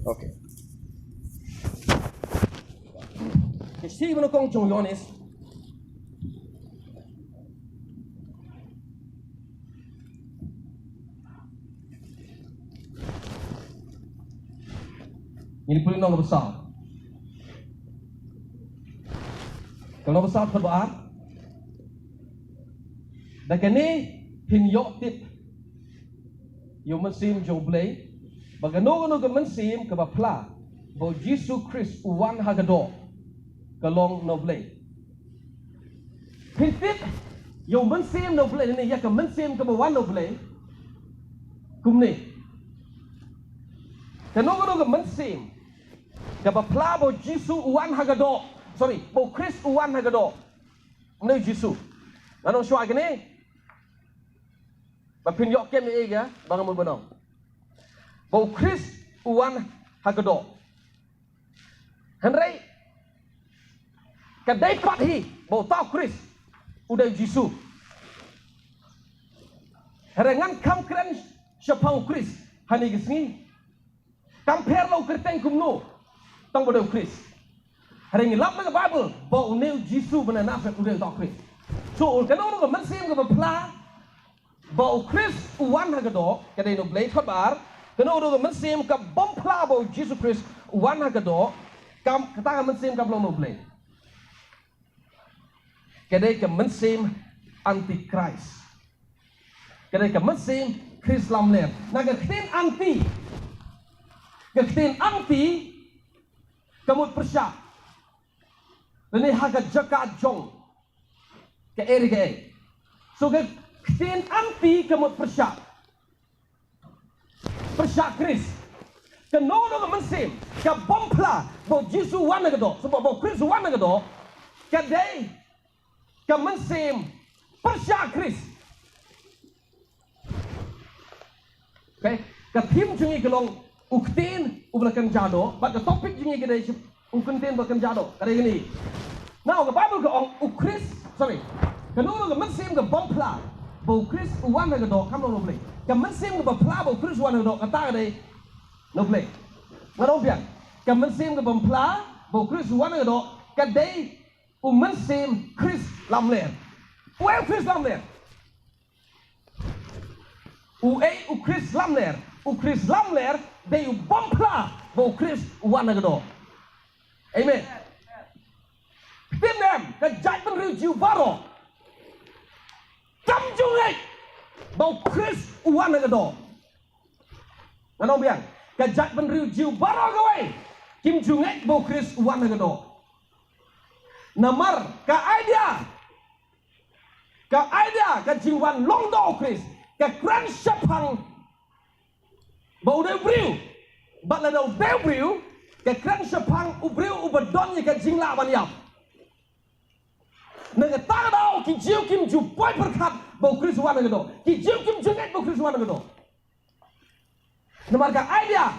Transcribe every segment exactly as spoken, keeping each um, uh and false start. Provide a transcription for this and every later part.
Okay. Ka shithi ba nyngkong jong u Ïoannis. Ngin pule lynnong kaba saw. Ka lynnong kaba saw, dkhot ba ar. Da kane phin ïoh tip ïa u Mynsiem jong U Blei, ba kano kano ka mynsiem kaba phla ba U Jisu Khrist u wan ha ka doh, ka long na U Blei. Phin tip ïa u Mynsiem na U Blei ne ïa ka mynsiem kaba wan na U Blei kumne. Kano kano ka mynsiem kaba phla ba U Jisu u wan ha ka doh, sorry, ba U Khrist u wan ha ka doh, ne U Jisu. Ngan ong shuwa kane ba phin ïoh kem ïa ka ba nga mut ban ong, ba U Khrist u wan ha ka doh. Hynrei ka dei pat hi ba uta U Khrist u dei U Jisu. Hynrei ngan kham kren shaphang U Khrist ha kane ka sngi. Kam pher la u kyrteng kumno, tang ba u dei U Khrist. Hynrei ngi lap na ka Baibl ba une U Jisu ba na Nasareth u dei uta U Khrist. So kano kano ka mynsiem kaba phla ba U Khrist u wan ha ka doh, ka dei na U Blei, dkhot ba ar. Kano kano ka mynsiem ka bym phla ba U Jisu Khrist u wan ha ka doh, kam, kata ka mynsiem kam long na U Blei. Ka dei ka mynsiem antichrist. Ka dei ka mynsiem Khrist lamler. Na ka ktien anti, ka ktien anti ka mut pyrshah. Lane ha ka jaka jong ka eri ka ei. So ka ktien anti ka mut pyrshah. Pyrshah Khrist. Kano kano ka mynsiem ka bym phla ba U Jisu u wan ha ka doh, sngewbha, ba U Khrist u wan ha ka doh, ka dei ka mynsiem pyrshah Khrist. Okay? Ka theme jong ngi ka long u ktien uba la kynja doh, bad ka topic jong ngi ka dei u ktien ba kynja doh, ka dei kane. Now, ka Baibl ka ong U Khrist, sorry, kano kano ka mynsiem ka bym phla ba U Khrist u wan ha ka doh, kam long na U Blei. Ka mynsiem kaba phla ba U Khrist u wan ha ka doh, kata ka dei na U Blei. Ngan ong biang, ka mynsiem ka bym phla ba U Khrist u wan ha ka doh, ka dei u mynsiem Khrist lamler. Uei U Khrist lamler? Uei U Khrist lamler? U Khrist lamler dei u bym phla ba U Khrist u wan ha ka doh. Amen. Ktien em, ka jaitbynriew Jiw baroh kam ju ngeit ba U Khrist u wan ha ka doh. Ngan ong biang, ka jaitbynriew Jiw baroh kawei kim ju ngeit ba U Khrist u wan ha ka doh. Namar ka idea, ka idea ka jingwan long doh U Khrist ka kren shaphang ba u dei u briew. Bad lada u dei u briew, ka kren shaphang u briew uba don ïa ka jinglah ban ïap. Na kata ka daw ki Jiw kim ju poi pyrkhat ba U Khrist u wan ha ka doh. Ki Jiw kim ju ngeit ba U Khrist u wan ha ka doh. Namar ka idea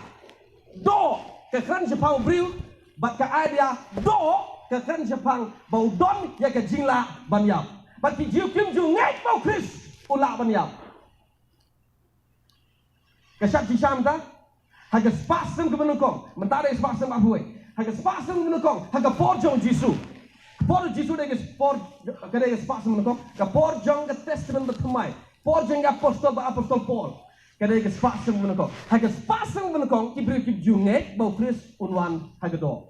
doh ka kren shaphang u briew, bad ka idea doh ka kren shaphang ba u don ïa ka jinglah ban ïap. Bad ki Jiw kim ju ngeit ba U Khrist u lah ban ïap. Ka shad shisha mynta, ha ka spah snem kaba nyngkong, mynta dei spah snem ba hynriew. Ha ka spah snem kaba nyngkong, ha ka por jong u Jisu. Ka por jong u Jisu dei ka por, ka dei ka spah snem kaba nyngkong, ka por jong ka Testament Bathymmai. Por jong ki apostol bad u apostol Paul. Ka dei ka spah snem kaba nyngkong. Ha ka spah snem kaba nyngkong, ki briew kim ju ngeit ba U Khrist un wan ha ka doh.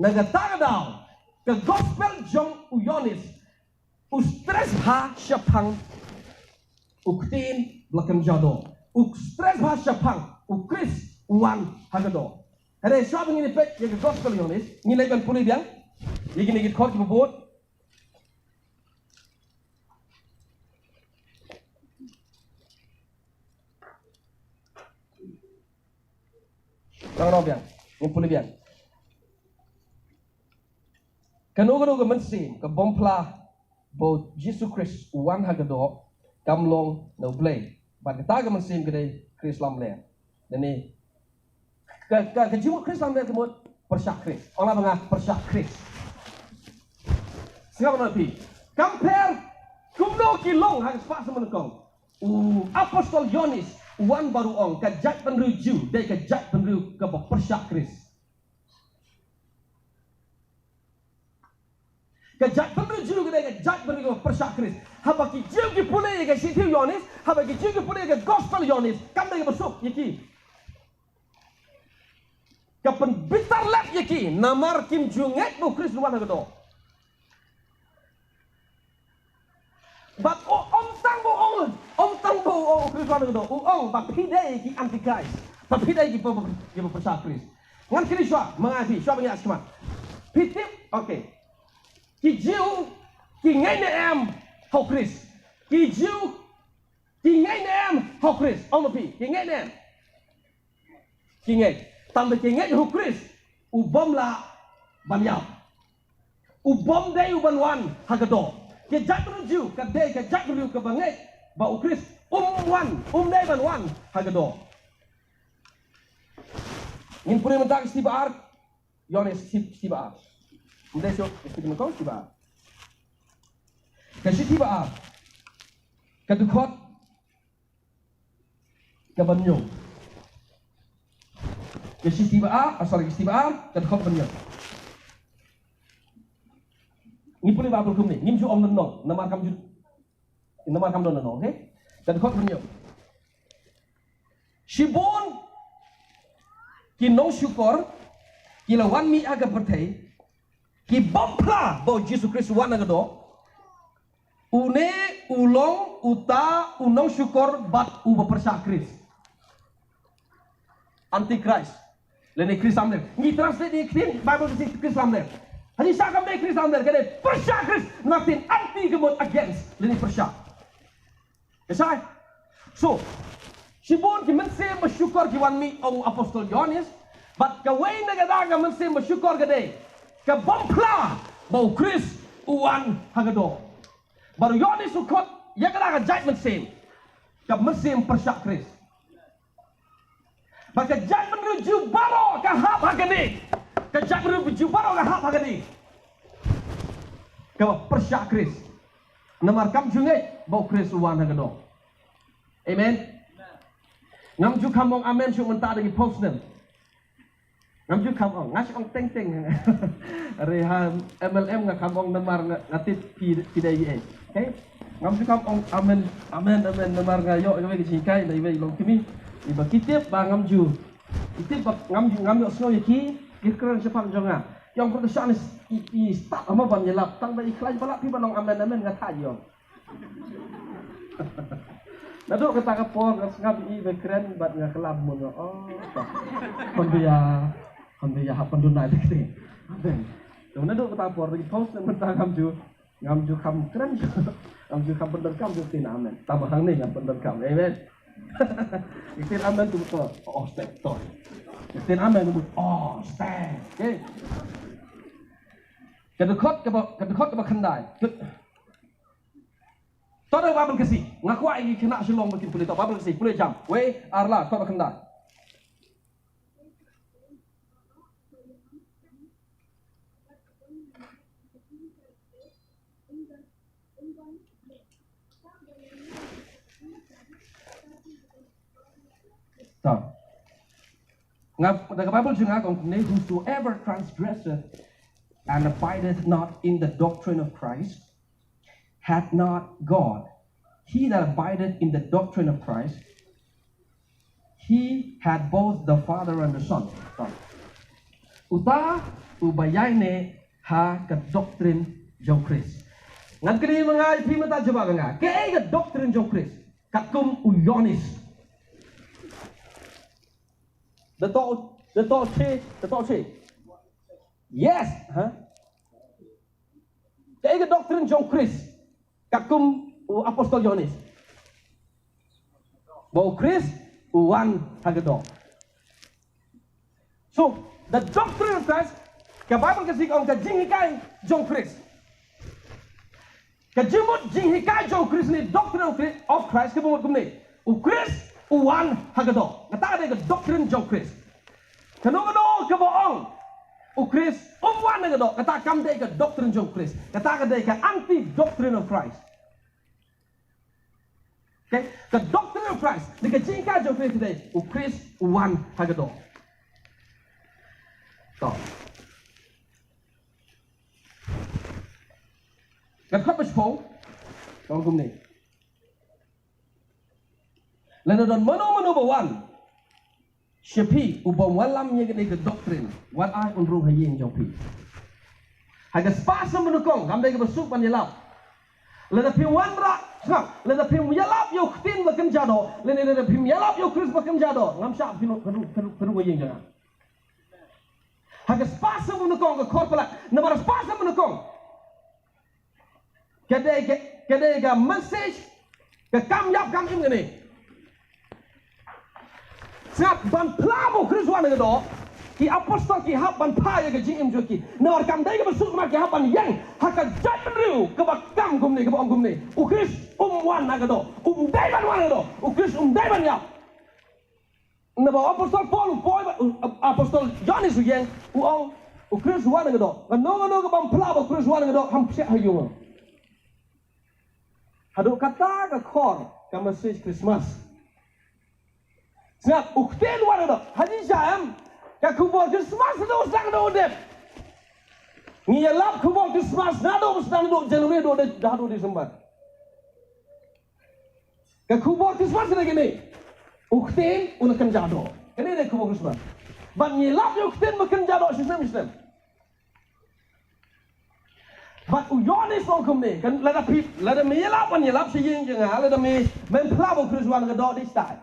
Na kata ka daw, ka gospel jong u Ïoannis u stress bha shaphang u ktien ba la kynja doh. U stress bha shaphang U Khrist u wan ha ka doh. Hynrei shuwa ba ngin ïa peit ïa ka gospel u Ïoannis, ngin leit ban pule biang ïa kine ki dkhot kiba bud. Ngan ong biang, ngin pule biang. Kano kano ka mynsiem ka bym phla ba U Jisu Khrist u wan ha ka doh, kam long na U Blei. Bad kata ka mynsiem ka dei Khrist lamler. Lane ka, ka, ka jingmut Khrist lamler ka mut pyrshah Khrist. Ong lang ba nga pyrshah Khrist. Sngap noh phi. Kam pher kumno ki long ha ka spah snem kaba nyngkong. U apostol Ïoannis u wan bad u ong ka jaitbynriew Jiw dei ka jaitbynriew kaba pyrshah Khrist. Ka jaitbynriew Jiw ka dei ka jaitbynriew kaba pyrshah Khrist. Haba ki Jiw ki pule ïa ka shithi u Ïoannis, haba ki Jiw ki pule ïa ka gospel u Ïoannis, kam dei kaba suk ïa ki. Ka pynbitar lep ïa ki, namar kim ju ngeit ba u Khrist u wan ha ka doh. Bad u ong tang ba u ong, ong tang ba u ong u Khrist u wan ha ka doh, u ong ba phi dei ki antichrist. Ba phi dei ki ba, ki ba pyrshah Khrist. Ngan kylli shuwa, ma nga phi, shuwa ba ngi ïa skhmat. Phi tip, okay. Ki Jiw, ki ngeit ne em ha u Khrist. Ki Jiw, ki ngeit ne em ha u Khrist. Ong ma phi, ki ngeit ne em. Ki ngeit. Tang ba ki ngeit ha u Khrist, u bym lah ban ïap. U bym dei u ban wan ha ka doh. Ka jaitbynriew Jiw ka dei ka jaitbynriew kaba ngeit ba u Khrist um wan, um dei ban wan ha ka doh. Ngin pule mynta ka shithi ba ar, Ïoannis shithi, shithi ba ar. Ym dei shuh ka shithi nyngkong, shithi ba ar. Ka shithi ba ar. Ka dkhot kaba hynñiew. Ka shithi ba ar, ah, sorry, ka shithi ba ar, ka dkhot ba hynñiew. Ngi pule Baibl kumne, ngim ju ong lynnong, namar kam ju, namar kam don lynnong, okay? Ka dkhot ba hynñiew. Shibun ki nongshukor ki la wan mih ha ka pyrthei, ki bym phla ba u Jisu Khrist u wan ha ka doh. Une u long uta u nongshukor bad uba pyrshah Khrist. Antichrist. Lane Khrist lamler. Ngi translate ïa ka ktien Baibl ka ktien Khrist lamler. Hangne sa kam dei Khrist lamler, ka dei pyrshah Khrist. Namar ka ktien anti ka mut against, lane pyrshah. Ka shai. So, shibun ki mynsiem ba shukor ki wan mih, ong u Apostol Ïoannis, bad kawei na kata ka mynsiem ba shukor ka dei ka bym phla ba u Khrist u wan ha ka doh. Bad u Ïoannis u khot ïa kata ka jait mynsiem, ka mynsiem pyrshah Khrist. Ba ka jaitbynriew Jiw baroh ka hap ha kane. Ka jaitbynriew Jiw baroh ka hap ha kane. Kaba pyrshah Khrist. Namar kam ju ngeit ba u Khrist u wan ha ka doh. Amen. Ngam ju kham ong amen shuh mynta da ki phew snem. Ngam ju kham ong, nga shu ong teng teng. Are ha M L M nga kham ong namar nga, nga tip phi, phi dei ei. Okay? Ngam ju kham ong amen, amen, amen namar nga ïoh iwei ka jinghikai na iwei i longkmie. Iba ki tip ba ngam ju, ki tip ba ngam ju, ngam ïohsngew ïa ki, ki kren shaphang jong nga. Ki ong, Brother Shanis, i, i stad mo ban ïalap, tang ba i khlaiñ palat phi ban ong amen, amen, nga thait ïoh. Naduh kata ka por nga sngap ïa i ba kren bad nga kylla bun, nga, oh, hynrei ïa, hynrei ïa hap pynduna ïa ka ktien. Amen. Te naduh kata ka por, da ki phew snem mynta ngam ju, ngam ju kham kren, ngam ju kham pyndonkam ïa ka ktien amen. Tang ba hangne ngam pyndonkam. Amen. Ïa ka ktien amen tu betul. Oh, step, betul. Ïa ka ktien amen tu betul. Oh, step. Okay. Ka dkhot kaba, ka dkhot kaba khyndai. Ka To da Baibl Khasi. Nga kwah ïa ki khynnah Shillong ba kin pule, to Baibl Khasi, pule jam. Wei, ar, la, to da khyndai. To. Nga, da ka Baibl jong nga ka ong kumne, whosoever transgresseth and abideth not in the doctrine of Christ, hath not God. He that abideth in the doctrine of Christ, he hath both the Father and the Son. Uta uba ïaineh ha ka doctrine jong Khrist. Ngan kylli ma nga, ïa phi mynta jubab ma nga. Kaei ka doctrine jong Khrist? Katkum u Ïoannis. Da to, da to che, da to che. Yes, ha? Kaei ka doctrine jong Khrist? Katkum u Apostol Ïoannis. Ba u Khrist u wan ha ka doh. So, the doctrine of Christ, ka Baibl Khasi ka ong ka jinghikai jong Khrist. Ka jingmut jinghikai jong u Khrist ne doctrine of Chri-, of Christ, kaba mut kumne. U Khrist u wan ha ka doh. Kata ka dei ka doctrine jong u Khrist. Kano kano kaba ong u Khrist um wan ha ka doh, kata kam dei ka doctrine jong u Khrist. Kata ka dei ka anti doctrine of Christ. Okay? Ka doctrine of Christ, ne ka jinghikai jong u Khrist ka dei u Khrist u wan ha ka doh. Ka dkhot ba shiphew ka ong kumne. Lada don mano mano ba wan sha phi u bym wallam ïa kane ka doctrine, wat ai un rung ha ïing jong phi. Ha ka spah snem ba nyngkong kam dei kaba suk ban ïalap. Lada phim wanrah, sngap, lada phim ïalap ïa u ktien ba kynja doh, lane lada phim ïalap ïa u Khrist ba kynja doh, ngam shah phi rung, phi rung, phi rung ha ïing jong nga. Ha ka spah snem ba nyngkong ka khor palat, namar spah snem ba nyngkong ka dei ka, ka dei ka message ka kam ïap kam im kane. Sngap, ban phla ba u Khrist wan na ka doh, ki apostol ki hap ban phla ïa ka jingim jong ki. Namar kam dei kaba suk, namar ki hap ban ïeng ha ka jaitbynriew kaba kam kumne, kaba ong kumne, u Khrist um wan na ka doh, um dei ban wan na ka doh, u Khrist um dei ban ïap. Naba u apostol Paul u poi ba, u ap-, apostol Ïoannis u ïeng, u ong, u Khrist u wan na ka doh. Kano kano ka bym phla ba u Khrist u wan na ka doh, kham psiah ha ïing. Haduh katta ka khor ka message Christmas. Sngap, u ktien wan na ka doh. Ha jingshisha em, ka khubor Christmas naduh sdang naduh u dep. Ngi ïalap khubor Christmas naduh sdang naduh January naduh, naduh December. Ka khubor Christmas ka dei kane. U ktien u la kynja doh. Kane dei khubor Christmas. Bad ngi ïalap ïa u ktien ba kynja doh shisnem shisnem. Bad u Ïoannis u ong kumne, kan lada phi, lada me ïalap ban ïalap sha ïing jong nga, lada me, mem phla ba u Khrist u wan na ka doh, dei stad.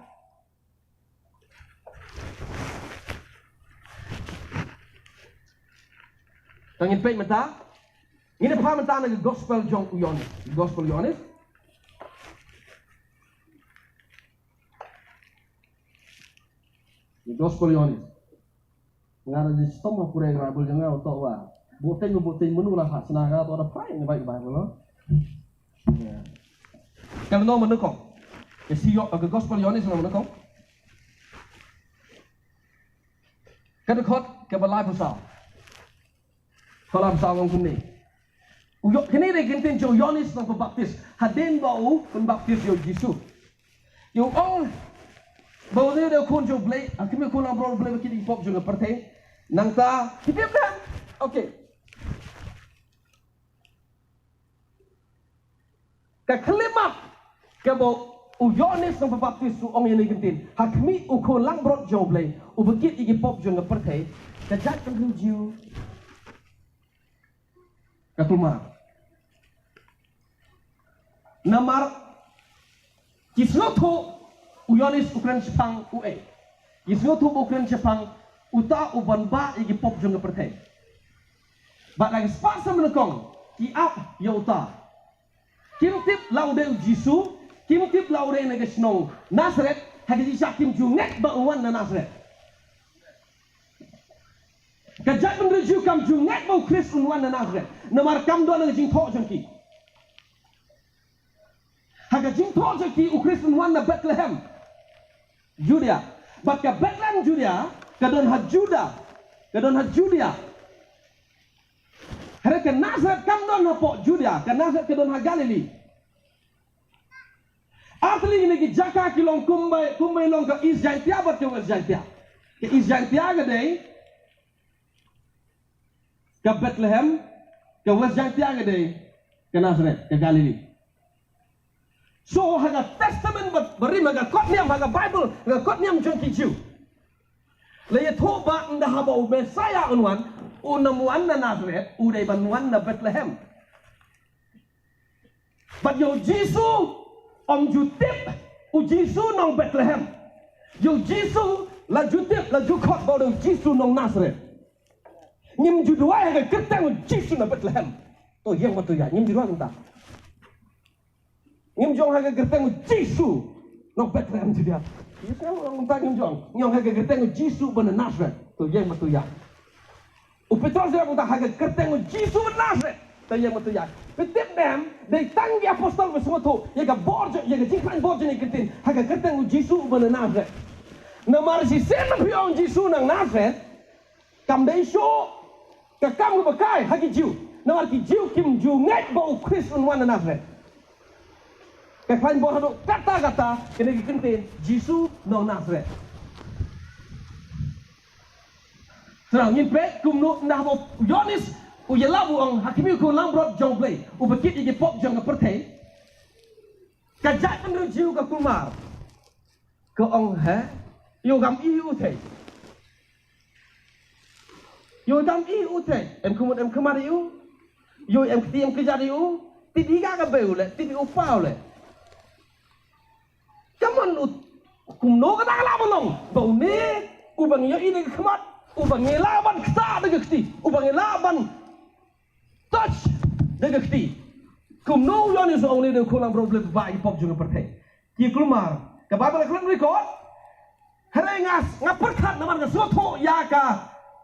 Tang ngin peit mynta. Ngin ïa phla mynta na ka gospel jong u Ïoannis. Gospel Ïoannis. Gospel Ïoannis. Nga da jingshitom ha pule Baibl jong nga, u toh wa. Buteng, buteng menu la ha sna nga toh da phai nga bai Baibl lo. Ka lynnong ba nyngkong. Ka shi Ïo-, ka gospel Ïoannis lynnong ba nyngkong. Ka dkhot kaba laiphew saw. Ka laiphew saw ka ong kumne. U Ïo-, kane dei ka ktien jong u Ïoannis nongpynbaptis hadien ba u pynbaptis ïa u Jisu. Ïa u ong ba une u dei u khun jong u Blei, ha khmih u khun langbrot u Blei ba kit ïa ki pop jong ka pyrthei. Nangta, ki tip dem. Okay. Ka khyllipmat kaba u Ïoannis nongpynbaptis u ong ïa kane ka ktien, ha khmih u khun langbrot jong u Blei uba kit ïa ki pop jong ka pyrthei, ka jaitbynriew Jiw ka kulmar. Namar ki sngewthuh u Ïoannis u kren shaphang uei? Ki sngewthuh ba u kren shaphang uta uban bah ïa ki pop jong ka pyrthei. Bad ha ka spah snem nyngkong ki ap ïa uta. Kim tip la u dei u Jisu, kim tip la u dei na ka shnong Nasareth, ha ka jingshisha kim ju ngeit ba un wan na Nasareth. Ka jaitbynriew Jiw kam ju ngeit ba u Khrist un wan na Nasareth, namar kam don ha ka jingthoh jong ki. Ha ka jingthoh jong ki u Khrist un wan na Bethlehem, Judea. Bad ka Bethlehem Judea ka don ha Juda, ka don ha Judea. Hynrei ka Nasareth kam don hapoh Judea, ka Nasareth ka don ha Galilee. Artylli kine ki jaka ki long kumba, kumba long ka East Jaintia bad ka West Jaintia. Ka East Jaintia ka dei ka Bethlehem, ka West Jaintia ka dei ka Nasareth, ka Galilee. So ha ka Testament ba, barim, ha ka kot niam, ha ka Baibl, ha ka kot niam jong ki Jiw, la ïathuh ba ynda haba u Messaïah un wan, un ym wan na Nasareth, u dei ban wan na Bethlehem. Bad ïa u Jisu, ym ju tip u Jisu nong Bethlehem. Ïa u Jisu la ju tip, la ju khot ba u dei u Jisu nong Nasareth. Ngim ju duwai ha ka kyrteng u Jisu na Bethlehem. To ïeng bad to ïaid, ngim ju duwai kumta. Ngim ju ong ha ka kyrteng u Jisu nong Bethlehem Judea. Ïa, ngim ju ong kumta, ngim ju ong. Ngi ong ha ka kyrteng u Jisu ba na Nasareth. To ïeng bad to ïaid. U Petros u ong kumta, ha ka kyrteng u Jisu ba na Nasareth. To ïeng bad to ïaid. Phi tip ne em, dei tang ki apostol ba sngewthuh ïa ka bor jong, ïa ka jingkhlaiñ bor jong kane ka ktien, ha ka kyrteng u Jisu ba na Nasareth. Namar shisien ba phi ong Jisu nong Nasareth, kam dei shuh ka kam kaba kai ha ki Jiw. Namar ki Jiw kim ju ngeit ba u Khrist un wan na Nasareth. Ka khlaiñ bor haduh katta katta kane ka ktien Jisu nong Nasareth. Sngewthuh ngin peit kumno ynda haba u Ïoannis u ïalap u ong ha khmih u khun langbrot jong U Blei uba kit ïa ki pop jong ka pyrthei. Ka jaitbynriew Jiw ka kulmar. Ka ong ha. Ïoh kam ïohi u thei. Ïoh kam ïohi u thei. Em kumut em khmat ïohi u. Ïoh em kti em kjat ïohi u. Tip ïa ka ka bei u leh, tip ïa u pa u leh. Ka mon u kumno kata ka lah ban long. Ba une uba ngi ïohi da ka khmat, uba ngi lah ban ktah da ka kti, uba ngi lah ban touch da ka kti. Kumno u Ïoannis u ong une u dei u khun langbrot U Blei ba ïa ki pop jong ka pyrthei. Ki kulmar, ka Baibl ka kren record. Hynrei nga, nga pyrkhat namar nga sngewthuh ïa ka,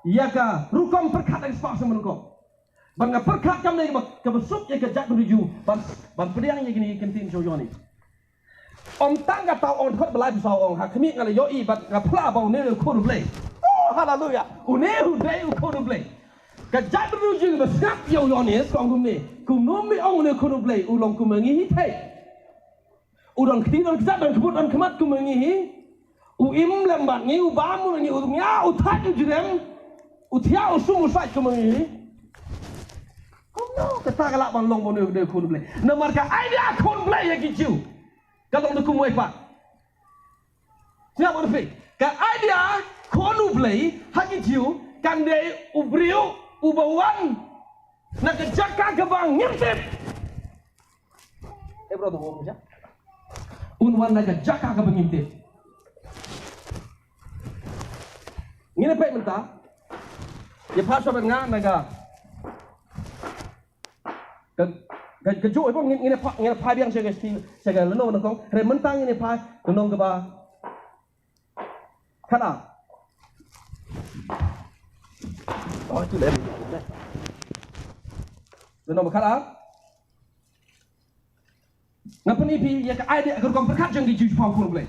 ïa ka rukom pyrkhat da ka spah sha nyngkong. Ban nga pyrkhat kam dei kaba, kaba suk ïa ka jaitbynriew Jiw ban, ban pdiang ïa kine ki ktien jong u Ïoannis. Ym tang kata u ong khot ba lai phew saw u ong ha khmih nga la ïohi bad nga phla ba une u dei u khun U Blei. Oh, haleluya. Une u dei u khun U Blei. Ka jaitbynriew Jiw ba sngap ïa u Ïoannis ka ong kumne. Kumno me ong une u khun U Blei u long kum ma ngi hi thei. U don kti don kjat don kbut don khmat kum ma ngi hi. U im lem bad ngi, u bam kum ma ngi, u ngiah u thait u jrem. U thiah u sum u sait kum ma ngi hi. Kumno kata ka lah ban long ba une u dei u khun U Blei. Namar ka idea khun U Blei ha ki Jiw ka long da kumwei pat. Sngap ïa phi. Ka idea khun U Blei ha ki Jiw kan dei u briew uba wan na ka jaka kaba ngim tip. Eh, bro, tu, bro, ja. Un wan na ka jaka kaba ngim tip. Ngin ïa peit mynta. Ïa phai shuwa bad nga na ka, ka, ka, kajuh, eh, bro, ngin, ngin ïa phai, ngin ïa phai biang sha ka sti, sha ka lynnong nyngkong. Hynrei mynta ngin ïa phai lynnong kaba khadar. Oh, tu lem. Lynnong ba khadar. Nga pyni phi ïa ka idea ka rukom pyrkhat jong ki Jiw shaphang u khun U Blei.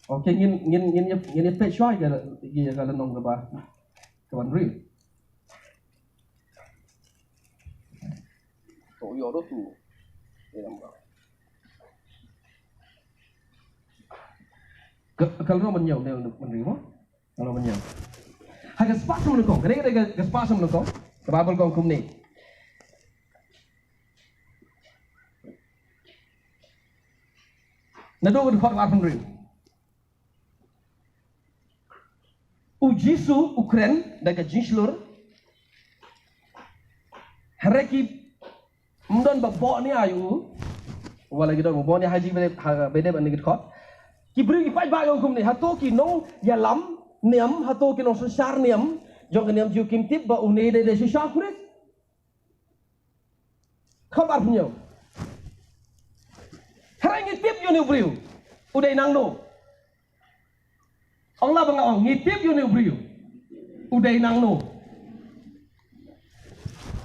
Okay, ngin, ngin, ngin ïa, ngin ïa peit shuwa ïa ka, ïa ka lynnong kaba, kaba hynriew. To ïoh ruh tu. Ïa, namar. Ka, ka lynnong mynhynñiew, ne mynhynriew mo? Ka lynnong mynhynñiew. Ha ka spah sha nyngkong, kane ka dei ka, ka spah sha nyngkong. Ka Baibl ka ong kumne. Naduh ka dkhot arphew hynriew. U Jisu u kren da ka jingshlur. Hynrei kim don ba bok nia ïa u. Wat la ki don ba bok nia ha jingbaidep, ha baidep ha kane ka dkhot. Ki briew ki paidbah ki ong kumne, hato ki nongïalam niam, hato ki nongsynshar niam jong ka niam Jiw kim tip ba une dei, dei shisha u Khrist. Kham arphew hynñiew. Hynrei ngi tip ïa une u briew u dei nangno. Ong la ba nga ong, ngi tip ïa une u briew u dei nangno.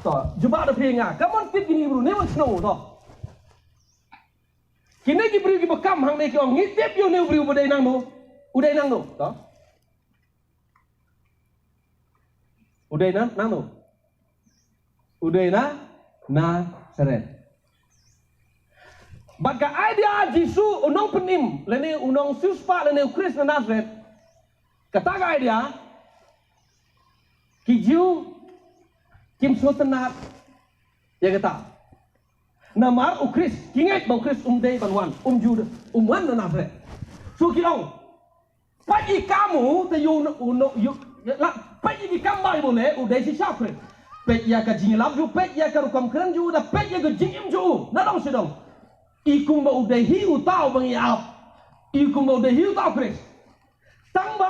To, jubab da phi nga, ka mon tip kine ki briew ne wan shnong to. Kine ki briew kiba kam hangne ki ong, ngi tip ïa une u briew u dei nangno. U dei nangno to. U dei na, nangno. U dei na Nasareth. Bad ka idea Jisu u nongpynim lane u nongsiewspah lane u Khrist na Nasareth. Kata ka idea ki Jiw kim sngewtynnat ïa kata. Namar u Khrist, ki ngeit ba u Khrist um dei ban wan, um ju, um wan na Nasareth. So ki ong, peit ïa ka mo, te ïoh, u, no, ïoh, la, peit ïa ki kam Baibl eh, u dei shisha u Khrist. Peit ïa ka jingïalap jong u, peit ïa ka rukom kren jong u, da peit ïa ka jingim jong u, na dong shi dong. I kumba u dei hi uta uba ngi ap. I kumba u dei hi uta u Khrist. Tang ba,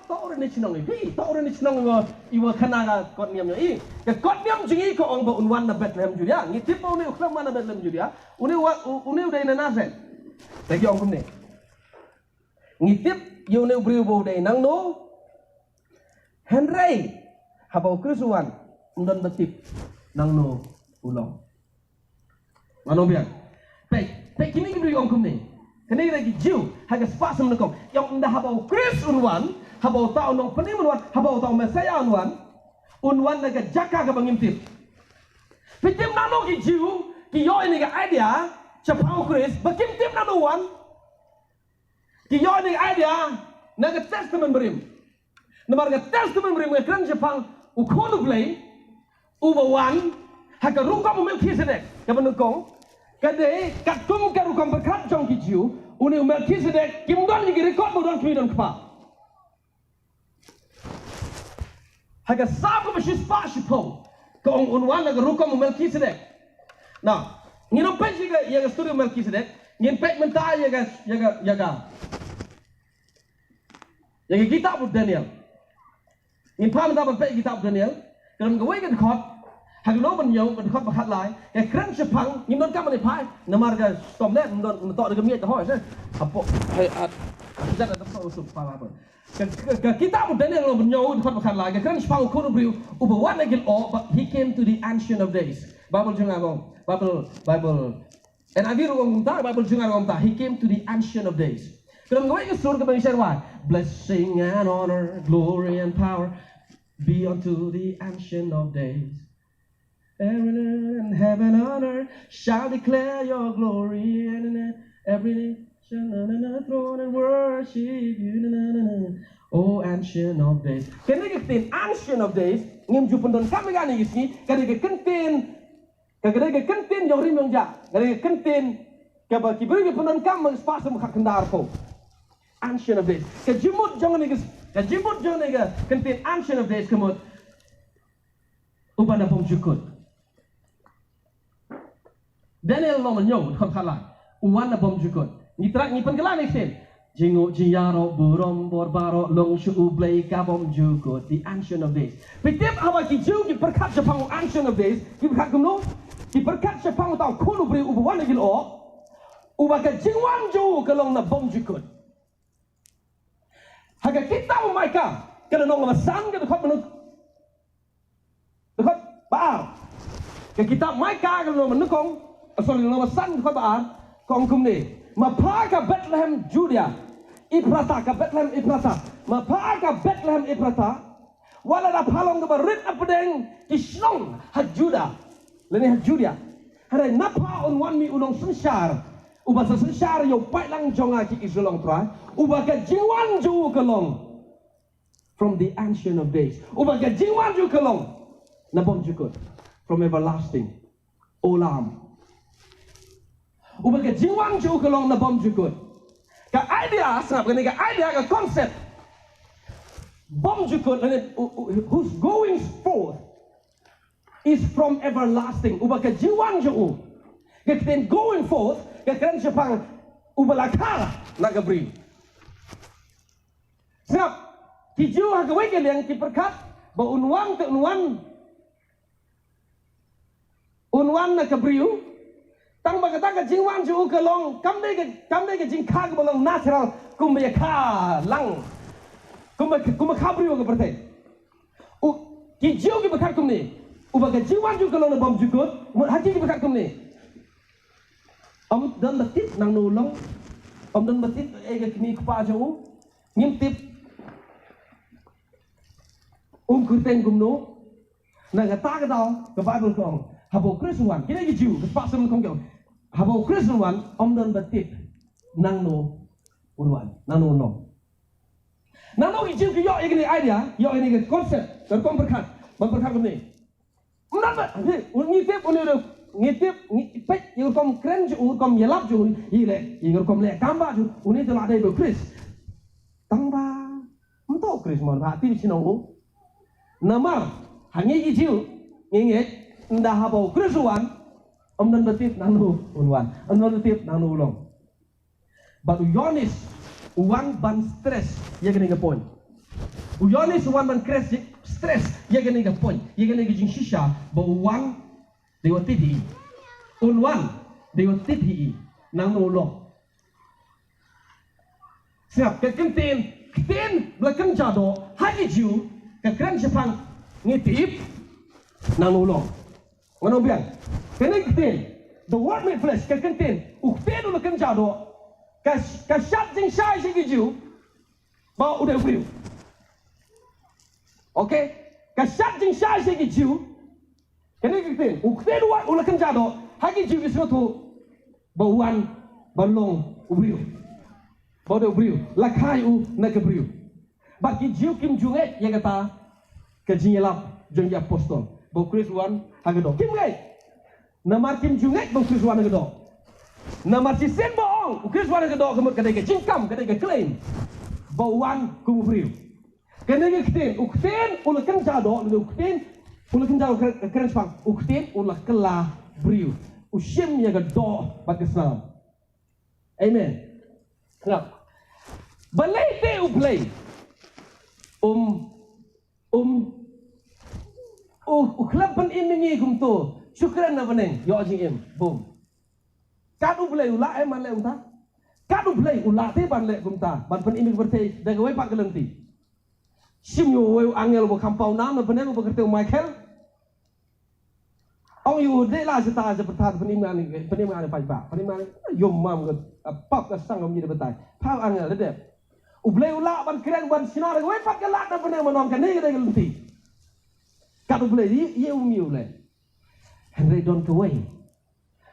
to u rynïeng shnong i, hi, to u rynïeng shnong i wa, i wa khana ka kot niam jong i. Ka kot niam jong i ka ong ba un wan na Bethlehem Judia. Ngi tip ba une u khlem wan na Bethlehem Judia. Une wa, u, une u dei na Nasareth. Te ki ong kumne. Ngi tip ïa une u briew ba u dei nangno. Hynrei haba u Khrist u wan, ym don ba tip nangno u long. Ngan ong biang. Peit, peit kine ki briew ong kumne. Kane ki dei ki Jiw ha ka spah sha nyngkong. Ïa ynda haba u Khrist un wan, haba uta u nongpynim un wan, haba uta u Messaïah un wan, un wan na ka jaka kaba ngim tip. Phi tip nangno ki Jiw ki ïoh ïa kane ka idea shaphang u Khrist, ba kim tip nangno u wan. Ki ïoh ïa kane ka idea na ka Testament Barim. Namar ka Testament Barim ka kren shaphang u khun u Blei uba wan ha ka rukom u Melkisedek. Kaba nyngkong, ka dei katkum ka rukom pyrkhat jong ki Jiw, une u Melkisedek kim don ïa ki record ba u don kmie don kpa. Ha ka Salm kaba shispah shiphew ka ong un wan ha ka rukom u Melkisedek. Now, ngin ym peit ïa ka, ïa ka story u Melkisedek, ngin peit mynta ïa ka, ïa ka, ïa ka, ïa ka kitab u Daniel. Ngin phai mynta ban peit ïa ka kitab u Daniel. Ka don kawei ka dkhot, ha ka lynnong ba hynñiew, ka dkhot ba khatlai, ka kren shaphang, ngim donkam ban phai namar ka shitom leh, ngim don, ngim don da ka miej ka hoi, eh. Hapoh, hai at, ha ka jaka ka phew suk pa ba. Ka, ka, ka kitab u Daniel lynnong ba hynñiew dkhot ba khatlai ka kren shaphang u khun u briew uba wan na ki lyoh, but he came to the Ancient of Days. Bible jong nga ka ong, Bible, Bible N I V ruh ka ong kumta, Bible jong nga ruh ka ong kumta, he came to the Ancient of Days. Ka don kawei ka sur kaba ngi shait rwai, blessing and honor, glory and power be unto the Ancient of Days. Heaven and heaven and earth shall declare your glory, and every nation on the throne and worship you, O Ancient of Days. Kane ka ktien Ancient of Days ngim ju pyndonkam ïa kane ka sngi, kane ka kyntien, ka, kane ka kyntien jong rim jong ja, kane ka kyntien kaba ki briew ki pyndonkam ha ka spah sawphew khyndai arphew. Ancient of Days. Ka jingmut jong kane ka, ka jingmut jong kane ka kyntien Ancient of Days ka mut uba na bymjukut. Daniel lynnong ba hynñiew dkhot khatlai, u wan na bymjukut. Ngi trai ngi pynkylla ne ksien. Jingïaroh burom bor baroh long sha u Blei ka bymjukut, the Ancient of Days. Phi tip haba ki Jiw ki pyrkhat shaphang u Ancient of Days, ki pyrkhat kumno? Ki pyrkhat shaphang uta u khun u briew uba wan na ki lyoh, uba ka jingwan jong u ka long na bymjukut. Ha ka kitab u Maikah, ka lynnong ba san, ka dkhot ba nyngkong, dkhot ba ar. Ka kitab Maikah ka lynnong ba nyngkong, eh, sorry, lynnong ba san, dkhot ba ar, ka ong kumne, ma pha ka Bethlehem Judah Ephrathah, ka Bethlehem Ephrathah, ma pha ka Bethlehem Ephrathah, wat la da pha long kaba rit hapdeng ki shnong ha Judah lane ha Judah, hynrei na pha un wan mih u nongsynshar uba sa synshar ïa u paidlang jong nga ki Israel, ong Trai, uba ka jingwan jong u ka long from the Ancient of Days. Uba ka jingwan jong u ka long na bymjukut, from everlasting, olam. Uba ka jingwan jong u ka long na bymjukut. Ka idea, sngap kane ka idea, ka concept bymjukut, lane u, u, whose going forth is from everlasting. Uba ka jingwan jong u. Ka ktien going forth ka kren shaphang uba la kha na ka bri. Sngap, ki Jiw ha kawei ka liang ki pyrkhat ba un wan, te un wan, un wan na ka briew. Tang ba kata ka jingwan jong u ka long, kam dei ka, kam dei ka jingkha kaba long natural kumba ïa kha lang, kumba, kumba kha briew ha ka pyrthei. U, ki Jiw ki pyrkhat kumne, uba ka jingwan jong u ka long na bymjukut, mut ha ki ki pyrkhat kumne. Ym don ba tip nangno u long, ym don ba tip ei ka kmie kpa jong u, ngim tip. Um kyrteng kumno, na kata ka daw ka Baibl ka ong, haba u Khrist un wan, kine ki Jiw, ka spah sawphew nyngkong ki ong, haba u Khrist un wan, ym don ba tip nangno un wan, nangno un long. Nangno ki Jiw ki ïoh ïa kane idea, ïoh ïa kane ka concept, ka rukom pyrkhat, ban pyrkhat kumne. Ym don ba, ngi tip une ruh, ngi tip, ngi peit ïa ka rukom kren jong u, rukom ïalap jong u, ïa leh, ïa ka rukom leh kam ba jong u, une te la dei ba u Khrist. Tang ba ym tip u Khrist mo, ba tip shisha u. Namar ha ngi ki Jiw ngi ngeit, ynda haba u Khrist u wan, ym don ba tip nangno un wan, ym don ba tip nangno u long. Bad u Ïoannis u wan ban stress ïa kane ka point. U Ïoannis u wan ban stress, stress ïa kane ka point, ïa kane ka jingshisha ba u wan dei wat tip hi. Un wan dei wat tip hi nangno u long. Sngap, ka kyntien, ktien ba la kynja doh ha ki Jiw ka kren shaphang ngi tip nangno u long. Ngan ong biang. Kane ka ktien, the word made flesh, ka kyntien, u ktien u la kynja doh, ka, ka shad jingshai sha ki Jiw ba u dei u briew. Okay? Ka shad jingshai sha ki Jiw Kane ka ktien, u ktien u wan u la kynja doh ha ki Jiw ki sngewthuh ba u wan ban long u briew. Ba u dei u briew, la kha ïa u na ka briew. Bad ki Jiw kim ju ngeit ïa kata ka jingïalap jong ki apostol ba u Khrist u wan ha ka doh. Kim ngeit. Namar kim ju ngeit ba u Khrist u wan ha ka doh. Namar shisien ba ong u Khrist u wan ha ka doh, ka mut ka dei ka jingkam, ka dei ka claim ba u wan kum u briew. Kane ka ktien, u ktien u la kynja doh, u ktien u la kynja doh, kren, kren shaphang, u ktien u la kylla briew. U shim ïa ka doh bad ka snam. Amen. Ngap. Balei te u Blei um, um, u, u khlem pynim ïa ngi kumto? Shu kren na bneng, ïoh jingim, bum. Kat u Blei u lah, eh, ban leh kumta? Kat u Blei u lah te ban leh kumta, ban pynim ïa ka pyrthei da kawei pat ka lynti? Shim ïa uwei u angel uba kham pawnam na bneng uba kyrteng u Michael. Ong ïa u, dei la sha ta sha pyrthat, pynim ïa ngi, pynim ïa ngi paidbah, pynim ïa ngi, ïoh mam ka, ah, pap ka sang ym ïa da batai. Pha u angel da dep. U Blei u lah ban kren ban shna da kawei pat ka lad na bneng ban ong kane ka dei ka lynti. Kat u Blei ïa, ïa u mi u leh. Hynrei don kawei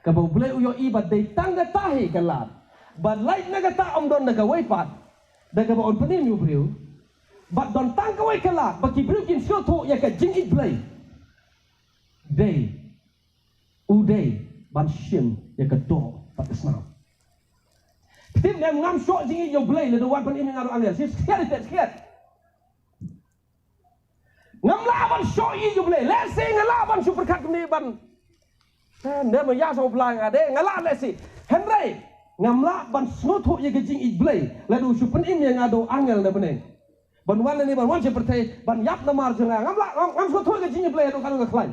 kaba u Blei u ïohi ba dei tang kata hi ka lad. Ba lait na kata ym don na kawei pat da kaba un pynim ïa u briew. Bad don tang kawei ka lad ba ki briew kin sngewthuh ïa ka jingïeit Blei. Dei u dei ban shim ïa ka doh bad ka snam. Ktien ne em, ngam shoh jingïeit ïa u Blei lada u wan pynim ïa nga da u angel. Shi skhiat ite skhiat. Ngam lah ban shoh ïa u Blei. Lehse nga lah ban shu pyrkhat kumne ban, eh, ne ma ïa shu Blei nga de, nga lah lehse. Hynrei ngam lah ban sngewthuh ïa ka jingïeit Blei lada u shu pynim ïa nga da u angel na bneng ban wan ne ban wan sha pyrthei ban ïap namar jong nga. Ngam lah, ngam, ngam sngewthuh ïa ka jingïeit Blei haduh katno nga khlaiñ.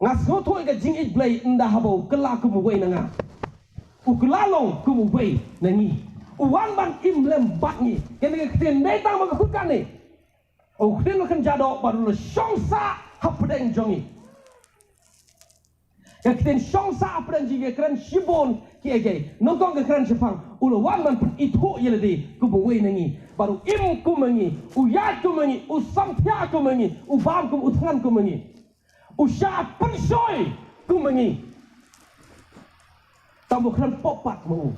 Nga sngewthuh ïa ka jingïeit Blei ynda haba u kylla kum uwei na nga. U kylla long kum uwei na ngi. U wan ban im lem bad ngi. Kane ka ktien dei tang ba ka khut kane. U ktien u la kynja doh bad u la shong sah hapdeng jong ngi. Ka ktien shong sah hapdeng jong ngi ka kren shibun kiei kiei. Nyngkong ka kren shaphang u la wan ban pynithuh ïa lade kum uwei na ngi. Bad u im kum ma ngi, u ïaid kum ma ngi, u samthiah kum ma ngi, u bam kum, u thngan kum ma ngi. U shah pynshoi kum ma ngi. Tang ba u khlem pop pat ma u.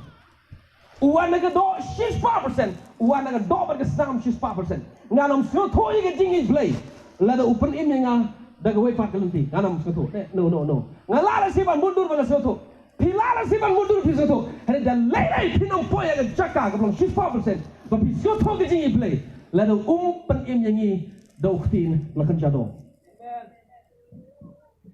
U wan na ka doh shispah percent. U wan na ka doh bad ka snam shispah percent. Ngan ym sngewthuh ïa ka jingïeit Blei lada u pynim ïa nga da kawei pat ka lynti. Ngan ym sngewthuh. Eh, no, no, no. Nga lah lehse ban mutdur ba nga sngewthuh. Phi lah lehse ban mutdur phi sngewthuh. Hynrei da lei lei phin ym poi ha ka jaka kaba long shispah percent ba phi sngewthuh ka jingïeit Blei lada um pynim ïa ngi da u ktien la kynja doh.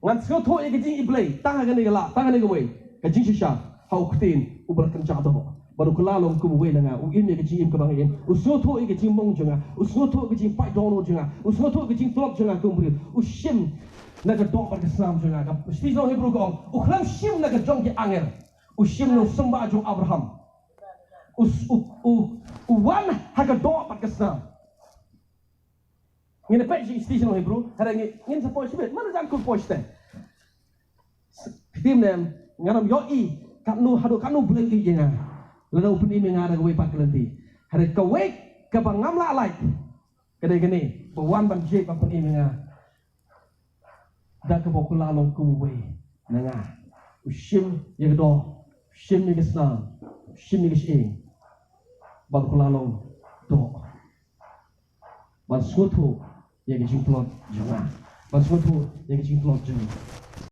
Ngan sngewthuh ïa ka jingïeit Blei tang ha kane ka lad, tang ha kane kawei. Ka jingshisha ha u ktien uba la kynja doh. Bad u kylla long kum uwei na nga, u im ïa ka jingim kaba nga im. U sngewthuh ïa ka jingmong jong nga, u sngewthuh ïa ka jingpait dohnud jong nga, u sngewthuh ïa ka jingtlot jong nga kum u briew. U shim na ka doh bad ka snam jong nga. Ka shithi shnong Hebru ka ong, u khlem shim na ka jong ki angel. U shim na u symbai jong Abraham. U, u, u, u wan ha ka doh bad ka snam. Ngin ïa peit shi, shi shnong Hebru, hynrei ngin, ngin sa poi shibit, mano jan kut poi shiteng. Ktien ne em, ngan ym ïohi katno haduh katno Blei u ïeit ïa nga lada u pynim ïa nga da kawei pat ka lynti. Hynrei kawei kaba ngam lah lait ka dei kane, ba wan ban jied ban pynim ïa nga da kaba u kylla long kum uwei na nga. U shim ïa ka doh, u shim ïa ka snam, u shim ïa ka shyieng, bad u kylla long doh. Ban sngewthuh ïa ka jingtlot jong nga. Ban sngewthuh ïa ka jingtlot jong nga.